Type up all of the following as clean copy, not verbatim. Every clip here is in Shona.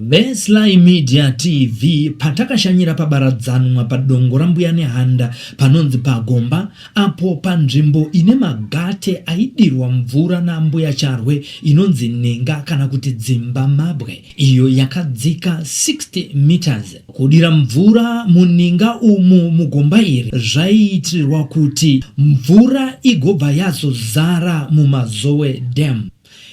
VeSly Media TV patakashanyira pabaradzanwa padongo raMbuya Nehanda panonzi paGomba apo panzvimbo ine magate aidirwa mvura naAmbuya Charwe inonzi Ninga kana kuti Dzimba Mabwe iyo yakadzika 60 meters. Kudira mvura muninga umu mugomba iri zvaiitirwa kuti mvura igobva yazozara muMazowe Dam.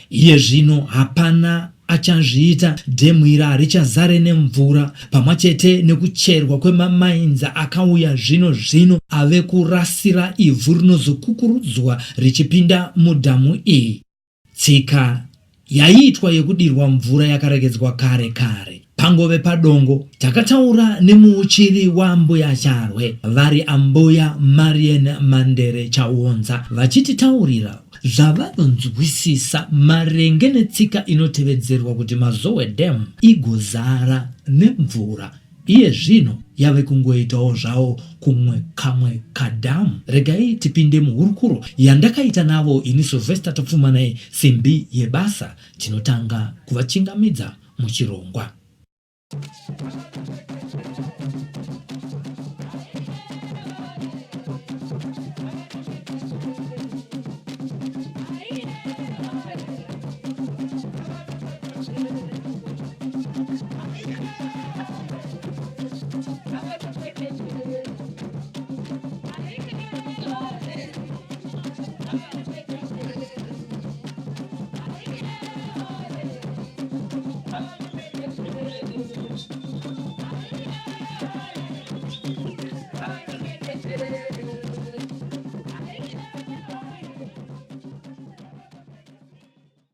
Iye zvino hapana achazviita, dhemu iri harichazare nemvura pamwe chete nekucherwa kwemamainzi akauya zvino zvino ave kurasira ivhu rinozokukurudzwa richipinda mudhamu iyi. Tsika yaiitwa yekudirwa mvura yakaregedzwa kare kare. Pangove padongo, takataura nemuuchiri waAmbuya Charwe, vari Ambuya Marian Mandere Chawonza, vachititaurira zvavanonzwisisa maringe netsika inotevedzerwa kuti Mazowe Dam igozara nemvura. Iye zvino yave kungoitawo zvawo kumwe kamwe kadhamu. Regai tipinde muhurukuro yandakaita navo ini Sylvester Tapfumanai Simbi yebasa. Tinotanga kuvachingamidza muchirongwa.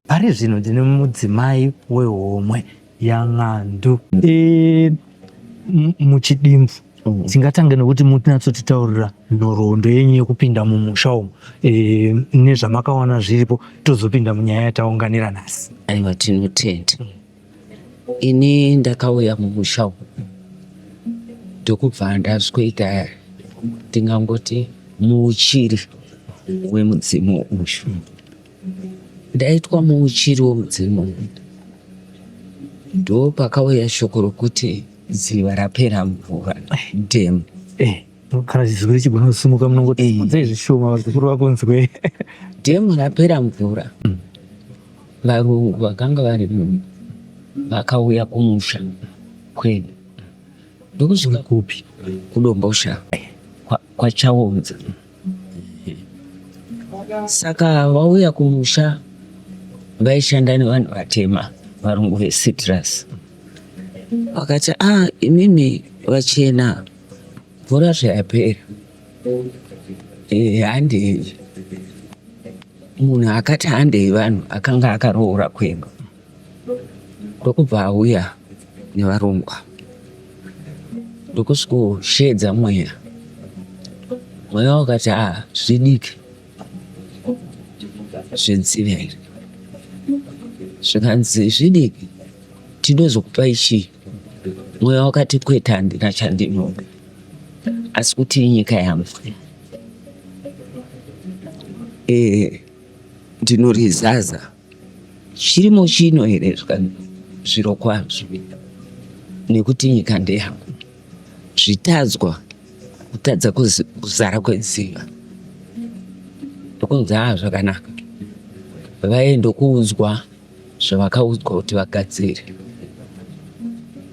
Pari zvino ndine mudzimai wehomwe yaN'andu. E, muchidimbu mm. tingatange nekuti mutinyatsotitaurira nhoroondo yenyu yekupinda mumusha umu e, nezvamakawana zviripo tozopinda munyaya yataunganira nhasi. Aiwa tinotenda. Mm. Ini ndakauya mumusha umu ndokubva ndasweta ndingangoti muuchiri wemudzimu uyu. Ndaitwa muuchiri womudzimu ndopakauya shoko rokuti dziva rapera mvura dam. Eh, kana chizukuru chigona kusimuka munongoti eh. simudzai zvishoma vazukuru vakunzwe. Dam rapera mvura. Mm. Varungu vakanga vari muno vakauya kumusha kwedu ndokusvika kupi kuDombosha kwaChaonza. Saka vauya kumusha vaishanda nevanhu vatema varungu vecitrus vakati a ah, imimi vachena mvura zvayapera eh, handei munhu akati handei vanhu akanga akaroora kwenga ndokubva auya nevarungu ava ndokusvikosheedza mweya mweya wakati a zvidiki zvedziva iri zvikanzi zvidiki tinozokupai chii mweya wakati kwete handina chandinoda asi kuti inyika yangu e, ndinorizaza Chirimo chino here zvikanzi zvirokwazvo nekuti nyika ndeyangu. Zvitadzwa kutadza kuzara kwedziva ndokunzi haa zvakanaka vaye ndokuudzwa zvavakaudzwa kuti vagadzire.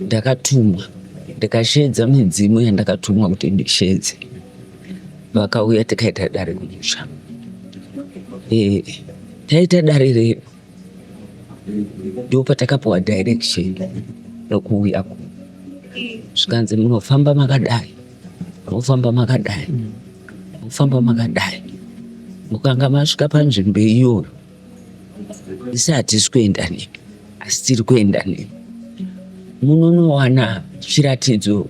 Ndakatumwa ndikasheedza midzimu yandakatumwa kuti ndisheedze vakauya tikaita dare kumusha. Eh, taita dare redu ndopatakapiwa direction rokuuya ku zvikanzi munofamba makadai mofamba makadai mofamba makadai mukanga masvika panzvimbo iyoyo isi hatisi kuenda nemi asi tiri kuenda nemi munonowana chiratidzo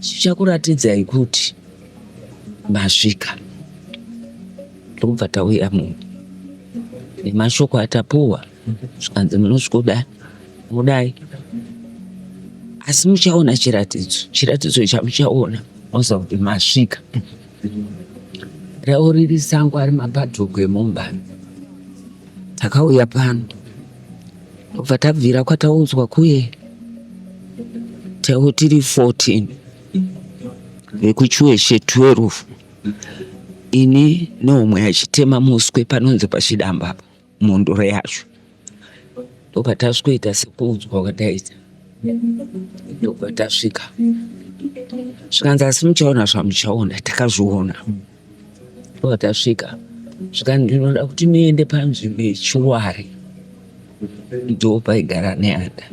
chichakuratidzai kuti masvika ndokubva tauya muno nemashoko atapuwa zvikanzi munosvikoda mudai asi muchaona chiratidzo chiratidzo chamuchaona moziva kuti masvika ravo riri sango ari mapadhuku emumba takauya pano ndobva tabvira kwataudzwa kuye. Taiwo tiri 14 vekuchiweshe 12 ini neumwe achitema muswe panonzi pachidamba apa mhondoro yacho ndobva tasvikoita sekuudzwa kwataita ndobva tasvika zvikanzi asi muchaona zvamuchaona takazviona ndobva tasvika zvikanzi ndinoda kuti muende panzvimbo yechiware ndopaigara nehanda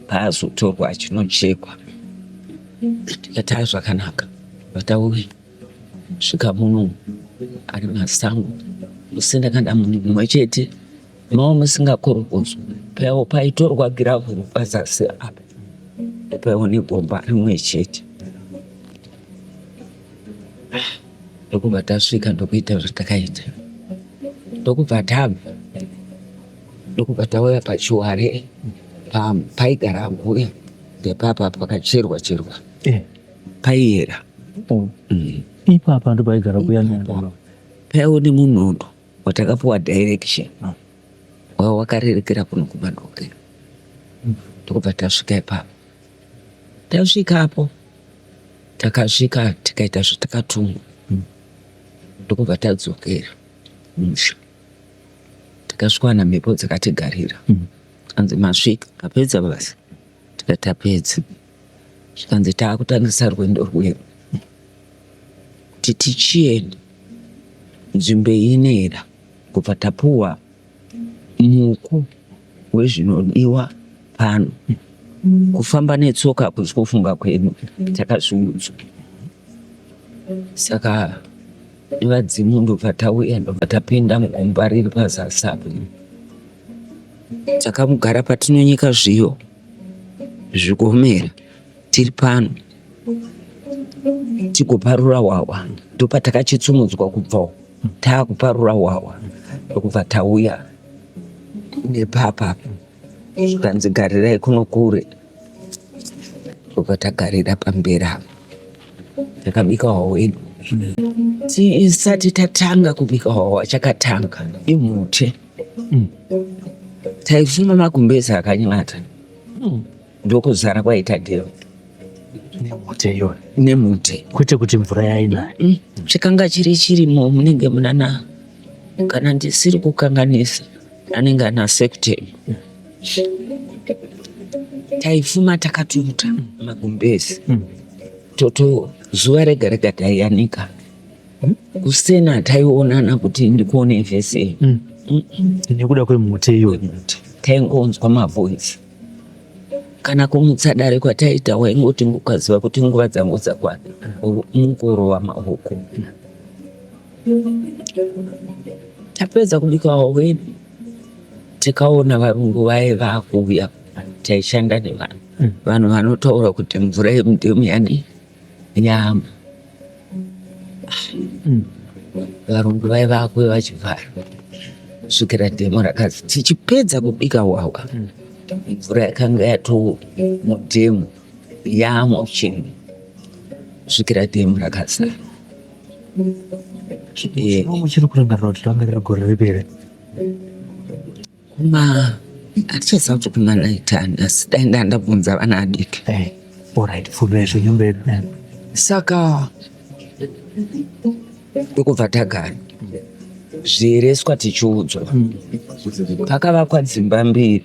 paazotorwa achinochekwa tikati a zvakanaka vatauya svika muno ari masango musina kana munhu mumwe chete mava musingakorokodzwi paiwo paitorwa giravhuru pazasi apa paiwo negomba rimwe chete ndokubva tasvika ndokuita zvatakaita ndokubva tabva ndokubva tauya pachiware paigara mbuya ndepapa pakacherwa cherwa eh. paiyera oh. Ipapa ndopaigara mbuya paiwo nemunhondo watakapuwa direction ah. Wava wakarerekera kuno kumadokero ndokubva tasvika ipapo tasvikapo takasvika tikaita zvatakatumwa ndokubva tadzokera musha takasvikawana mhepo dzakatigarira anzi masvika apedza basa tikati tapedza zvikanzi taakutangisa rwendo rwedu kuti tichienda nzvimbo iyi inoera kubva tapuwa muku wezvinodiwa pano kufamba netsoka hakusi kufunga kwedu takazviudzwa saka nevadzimu ndobva tauya ndobva tapinda mugomba riri pazasi apo takamugara patinonyika zviyo zvigomera tiri pano tigoparura hwahwa ndopatakachitsumudzwa kubva taakuparura hwahwa ndokubva tauya nepapa zvikanzi garirai kuno kure ndobva tagarira pamberi apa takabika hwahwa hwedu tisati tatanga kubika hwahwa chakatanga imhute taifuma magumbezi akanyata ndokuzara kwaita dhero Nemhute iyoyo. Nemhute. Kwete kuti mvura yainaya. Chakanga chiri chirimo munenge munana kana ndisiri kukanganisa anenge ana September. Taifuma takatuta magumbezi. Toto zuva rega rega taiyanika. Kusena taionana kuti ndikuone vhesi. Nekuda kwemhute iyoyo. Taingonzwa mavoice. Kana kumutsa dare kwataita waingoti ukaziva kuti nguva dzangu dzakwana mukorova maoko. Tapedza kubika wedu tikaona varungu vaye vakuuya taishanda nevanhu vanhu vanotaura kuti mvura yemudhemu yani yama varungu vaye vakuuya vachivhara kusvikira dhemu rakazi tichipedza kubika hwahwa mvura yakanga yato mudhemu yamo chinhu kusvikira dhemu rakazara. Muchiri kurangarira kuti ranga riri gore ripi here? Kuma hatichaziva kuti kuma naitani asi dai ndandabvunza vana adiki. Eh, alright, pfuura zvenyu mberi. Saka ndokubva tagara zviereswa tichiudzwa pakavakwa dzimba mbiri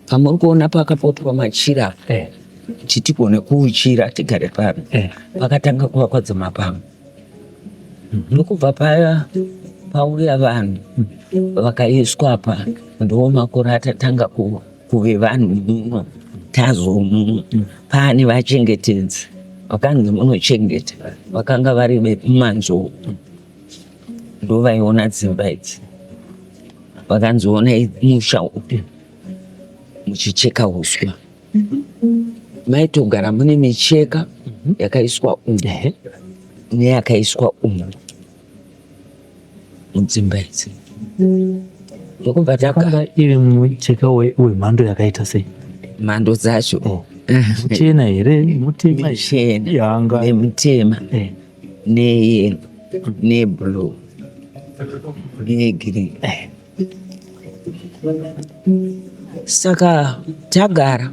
pamuri kuona pakapotwa machira Eh, kuti tigone kuuchira tigare pano eh. pakatanga kuvakwa dzemapamwe ndokubva paya pauya vanhu vakaiswa apa ndo makore atatanga kuve vanhu muno tazomuno paane vachengetedzi vakanzi munochengeta vakanga vari vemumanzou ndovaiona dzimba idzi vakanzi onai musha upi muchicheka uswa maitogara mune micheka yakaiswa umu neyakaiswa umu mudzimba idzi ndokubva Yakanga iri mucheka wemhando yakaita sei? Mhando dzacho oh. Muchena here mutema? Michena yanga nemutema neyelo neblue negreen. Saka tagara.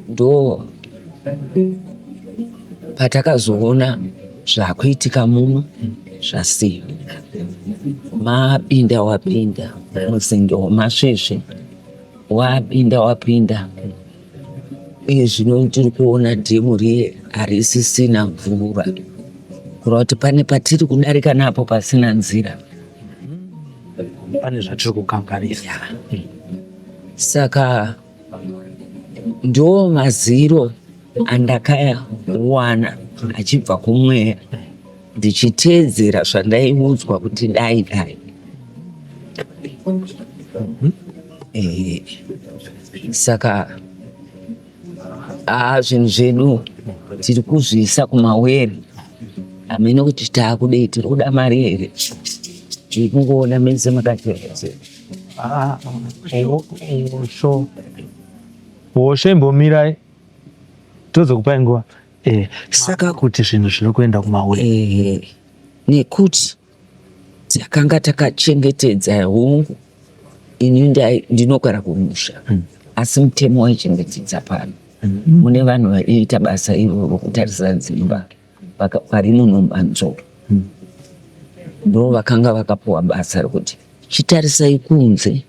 Ndo patakazoona zvakuitika muno zvasiya. Mapinda wapinda muzinda wemasvesve wapinda wapinda uye zvino tiri kuona dhemu riye harisisina mvura kureva kuti pane patiri kudarika napo pasina nzira. Pane zvatiri kukanganisa. Saka ndo maziro andakawana achibva kumweya ndichiteedzera zvandaiudzwa kuti dai dai. Eh, saka aa zvinhu zvedu tiri kuzviisa kumawere hameno kuti taakudei tiri kuda mari here tiri kungoona mese makatevedzera. Ah, hosho hosho imbomirai tozokupai nguva eh, Saka kuti zvinhu zviri kuenda kumawere. Eh, nekuti takanga takachengetedza hongu ini ndinogara kumusha asi mutemo waichengetedza pano mune vanhu vaiita basa iroro kutarisa dzimba vari munombanzoro ndo vakanga vakapuwa basa rekuti chitarisai kunze.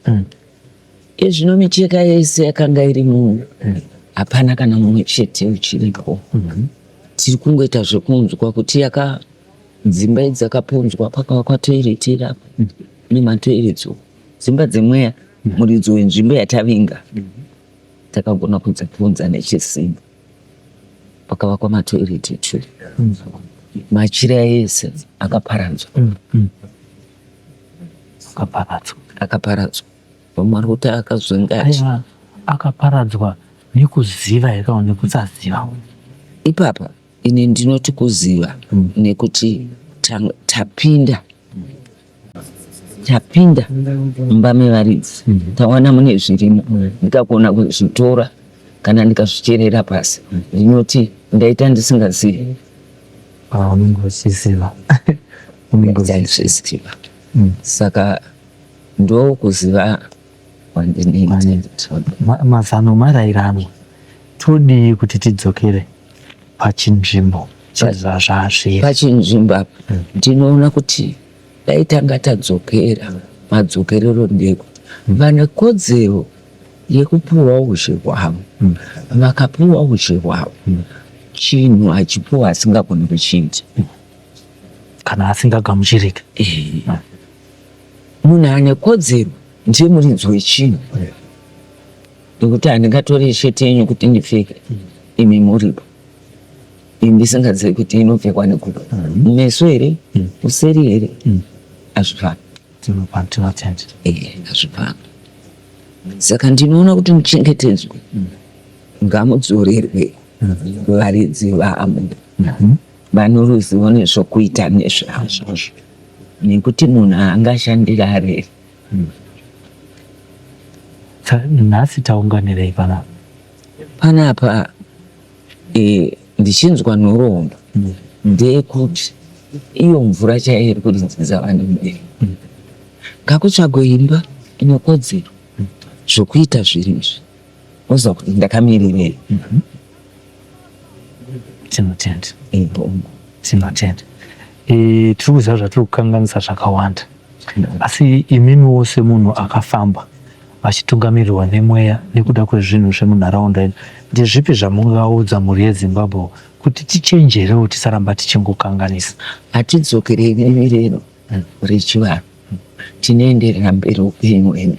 Ezvino micheka yese yakanga iri muno hapana kana mumwe chete uchiripo. Tiri kungoita zvekunzwa kuti yaka dzimba idzi dzakapunzwa pakavakwa toilet iri apa nematoirets uku. Dzimba dzemweya muridzo wenzvimbo yatavinga takagona kudzipunza nechisimba. Pakavakwa matoilet two. Machira ese akaparadzwa. Akaparadzwa. Akaparadzwa. Vamwe vari kuti akazonge achi. Aiwa akaparadzwa nekuziva here kana nekusaziva? Ipapa ini ndinoti kuziva nekuti tapinda tapinda mumba mevaridzi tawana mune zvirimo ndikagona kuzvitora kana ndikazvicherera pasi ndinoti ndaita ndisingazivi. Ah, unenge uchiziva. Unenge uchiziva. Saka ndokuziva kwandinoita. Mazano marairanwa todii kuti tidzokere pachinzvimbo chezvazvazviri? Pachinzvimbo apa ndinoona kuti dai tanga tadzokera madzokerero ndekuti vane kodzero yekupiwa ushe hwavo vakapiwa ushe hwavo chinhu hachipiwa asingagoni kuchiita kana asingagamuchiriki. Munhu ane kodzero ndiye muridzi wechinhu nekuti handingatore sheti yenyu kuti ndipfeke imi muripo ini ndisingazivi kuti inopfekwa nekupi mumeso here kuseri here hazvifani. Tinotenda. Hazvifani. Saka ndinoona kuti muchengetedzwe ngamudzorerwe varidzi vamo vano ruzivo nezvokuita nezvazvo nekuti munhu haangashandiri arere. Nhasi taunganirei panapa? Panapa ndichinzwa nhoroondo ndeyekuti iyo mvura chaiyo iri kuridzidza vanhu mberi. Ngakutsvagwe imba ine kodzero zvokuita zviri izvi woziva kuti ndakamirirei. Tinotenda. Tinotenda. Tiri kuziva zvatiri kukanganisa zvakawanda asi imimiwo semunhu akafamba vachitungamirirwa nemweya nekuda kwezvinhu zvemunharaunda ino ndezvipi zvamungaudza mhuri yeZimbabwe kuti tichenjerewo tisaramba tichingokanganisa? Hatidzokerei divi redu rechivanhu tinoenderera mberi upenyu hwedu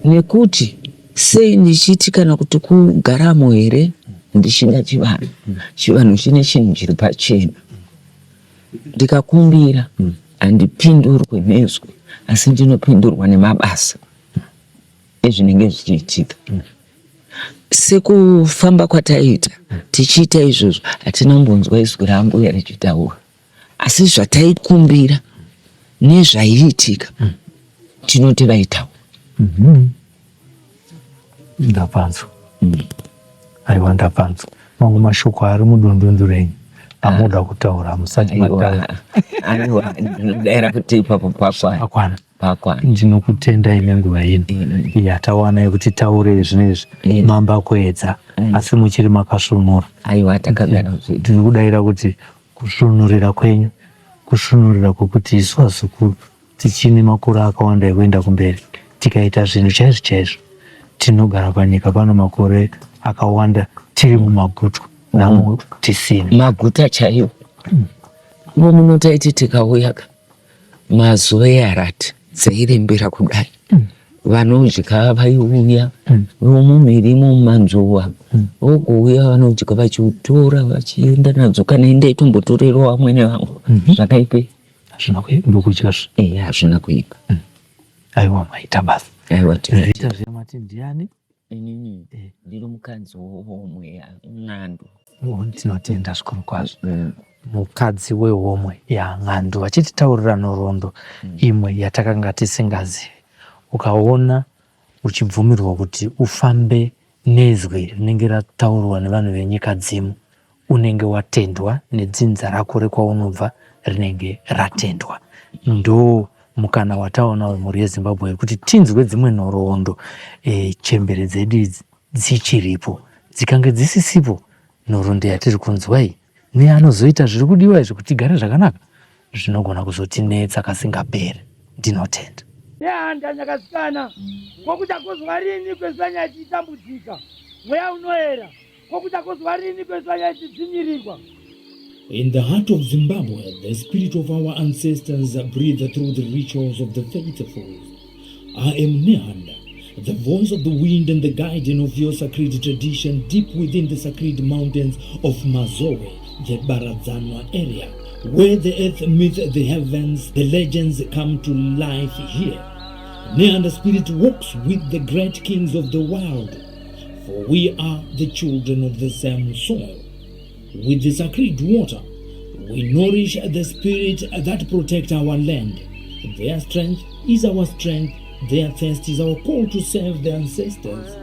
nekuti sei ndichiti kana kuti kugaramo here ndichida chivanhu chivanhu chine chinhu chiri pachena ndikakumbira handipindurwe nezwi asi ndinopindurwa nemabasa ezvinenge zvichiitika sekufamba kwataiita tichiita izvozvo hatina kumbonzwa izwi raambuya richitaura asi zvataikumbira nezvaiitika tinoti vaitaura. Ndapanzwa. Aiwa ndapanzwa. Mamwe mashoko ari mudundundu renyu Amuda kutaura musati mataura. Aiwa, ndinodaira kuti ipapo pakwana. Pakwana. Pakwana. Ndinokutendai nenguva ino yatawana yekuti taure zvinezvi mamba kuedza asi muchiri makasvunura. Aiwa, takagara zvedu. Ndinokudaira kuti kusvunurira kwenyu kusvunurira kwekuti isu vazukuru tichine makore akawanda ekuenda kumberi tikaita zvinhu chaizvo chaizvo tinogara panyika pano makore akawanda tiri mumagutwa nhamo tisina. Maguta chaiwo. Ivo munotaiti tikauya ka mazuva eharati dzairembera kudai vanodya vaiuya vomumhirimo mumanzvowa vogouya vanodya vachitora vachienda nadzo kana ini ndaitombotorerawo vamwene vangu zvakaipei Hazvina kuipa ndokudya zve. Eya hazvina kuipa. Aiwa maita basa. Aiwa Zita zviya mati ndiani? Inini ndiri mukadzi wehomwe yaN'andu. Tinotenda zvikuru kwazvo. Mukadzi wehomwe yaN'andu vachititaurira nhoroondo imwe yatakanga tisingazivi. Ukaona uchibvumirwa kuti ufambe nezwi rinenge rataurwa nevanhu venyika dzimu, unenge watendwa nedzinza rako rekwaunobva rinenge ratendwa. Ndo mukana wataona wemhuri yeZimbabwe wekuti tinzwe dzimwe nhoroondo e, chembere dzedu idzi dzichiripo. Dzikange dzisisipo nhoroondo yatiri kunzwa iyi neanozoita zviri kudiwa izvi kuti tigare zvakanaka zvinogona kuzotinetsa kasingaperi. Ndinotenda. Nehanda nyakasikana, ko kuchakozwa rini kwesanya ichitambudzika? Mweya unoera, ko kuchakozwa rini kwesanya ichidzvinyirirwa? In the heart of Zimbabwe, the spirit of our ancestors breathe through the rituals of the faithful. I am Nehanda, the voice of the wind and the guardian of your sacred tradition deep within the sacred mountains of Mazowe, the Baradzanwa area, where the earth meets the heavens, the legends come to life here. Nehanda spirit walks with the great kings of the world, for we are the children of the same soil. With the sacred water, we nourish the spirit that protect our land. Their strength is our strength, their thirst is our call to serve the ancestors.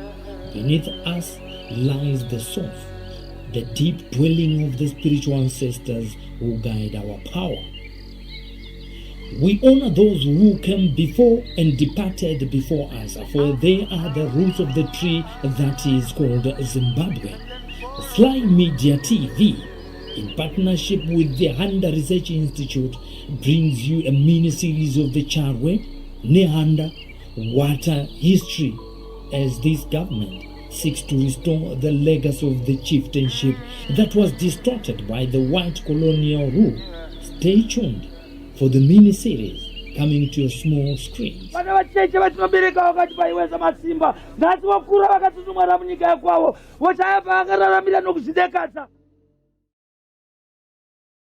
Beneath us lies the source, the deep dwelling of the spiritual ancestors who guide our power. We honor those who came before and departed before us, for they are the roots of the tree that is called Zimbabwe. Sly Media TV, in partnership with the Handa Research Institute, brings you a mini series of the Charwe, Nehanda, water history as this government seeks to restore the legacy of the chieftainship that was distorted by the white colonial rule. Stay tuned for the mini series coming to your small screens. Vana vacheche vatinobereka vakati vaiweza masimba nhasi vokura vakatsutsumwara munyika yakwavo vochaya paakararamira nokuzvidekadza.